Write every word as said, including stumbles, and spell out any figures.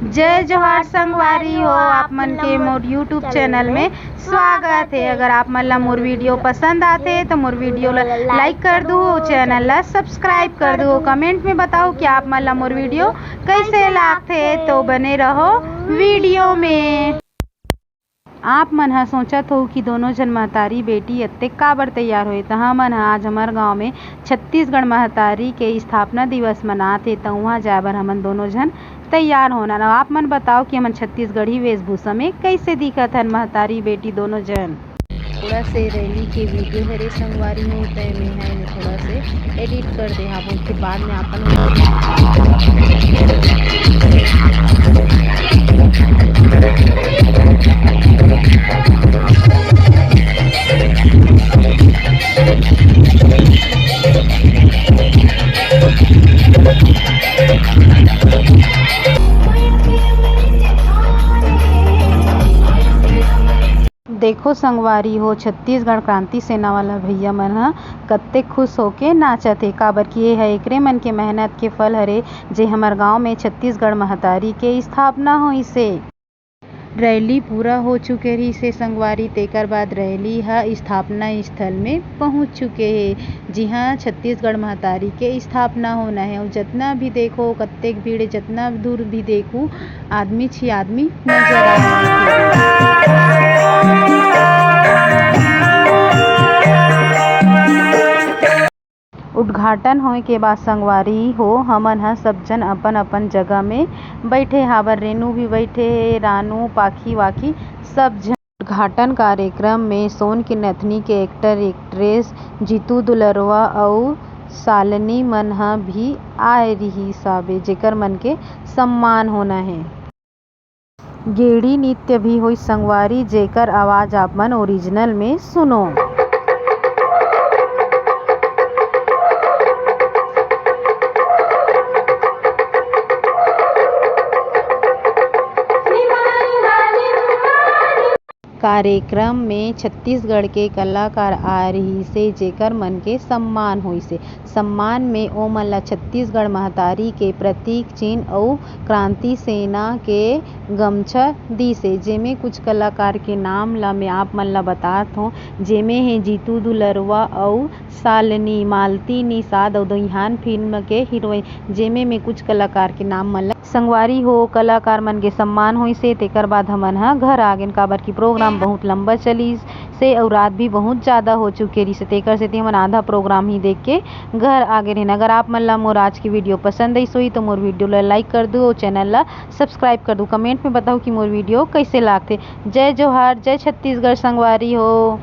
जय जोहार संगवारी हो, आप मन के मोर YouTube चैनल में स्वागत है। अगर आप मन ला मोर वीडियो पसंद आथे तो मोर वीडियो ला लाइक कर दू, चैनल ला सब्सक्राइब कर दू। कमेंट में बताओ कि आप मन ला मोर वीडियो कैसे लागथे। तो बने रहो वीडियो में। आप मन ह सोचत हो कि दोनों झन महतारी बेटी अतेक काबर तैयार होए, त हमन ह आज हमर गांव में छत्तीसगढ़ महतारी के स्थापना दिवस मनात हे, त उहाँ जाए बर हमन दोनों झन तैयार होन। अब आप मन बताओ कि हमन छत्तीसगढ़ी वेशभूषा में कैसे दिखत हन महतारी बेटी दोनों झन। थोड़ा से रैली के वीडियो हरे संगवारी हो, तय में है थोड़ा से एडिट कर दे हाबो, फिर बाद में अपन देखो संगवारी हो, छत्तीसगढ़ क्रांति सेना वाला भैया मन ह कत्ते खुश होके नाचत हे, काबर कि ये ह एकरे मन के मेहनत के फल हरे, जे हमर गांव में छत्तीसगढ़ महतारी के स्थापना होइस हे। रैली पूरा हो चुके रहिस हे संगवारी, तेकर बाद रैली ह स्थापना स्थल में पहुंच चुके हे, जिहां छत्तीसगढ़ महतारी के स्थापना होना हे। अउ जतना भी देखो, कत्तेक भीड़, जतना दूर भी देखू, आदमी छी आदमी नजर आ रहे हे। उद्घाटन होए के बाद संगवारी हो, हमन ह सब झन अपन-अपन जगह में बइठे हाबर। रेनू भी बइठे हे, रानू, पाखी वाखी सब झन। उद्घाटन कार्यक्रम में सोन के नथनी के एक्टर, एक्ट्रेस जीतू दुलरवा अउ सालनी मन ह भी आए रिहिस हाबे, जेकर मन के सम्मान होना हे। गेड़ी नृत्य भी होइस संगवारी, जेकर आवाज आप मन ओरिजिनल में सुनो। कार्यक्रम में छत्तीसगढ़ के कलाकार आए रिहिस हे, जेकर मन के सम्मान होइस हे। सम्मान में ओमन ला छत्तीसगढ़ महतारी के प्रतीक चिन्ह अउ क्रांति सेना के गमछा दिस हे, जेमे कुछ कलाकार के नाम ला मैं आप मन ला बतात हों, जेमे हे जीतू दुलरवा अउ सालनी, मालती निषाद अउ दइहान फिल्म के हीरोइन, जेमे में कुछ कलाकार के नाम मन ला संगवारी हो, कलाकार मन के सम्मान होइस हे, तेकर बाद हमन ह घर आ गेन, काबर कि प्रोग्राम बहुत लंबा चलिस हे अउ रात भी बहुत ज़्यादा हो चुके रहिस हे, तेकर सेती हमन आधा प्रोग्राम ही देख के घर आ गे रहेन। अगर आप मन ला मोर आज की वीडियो पसंद आइस होही, तो मोर वीडियो ला लाइक कर दू अउ चैनल ला सब्सक्राइब कर दू। कमेंट में बताओ कि मोर वीडियो कैसे लागथे। जय जोहार, जय छत्तीसगढ़ संगवारी हो।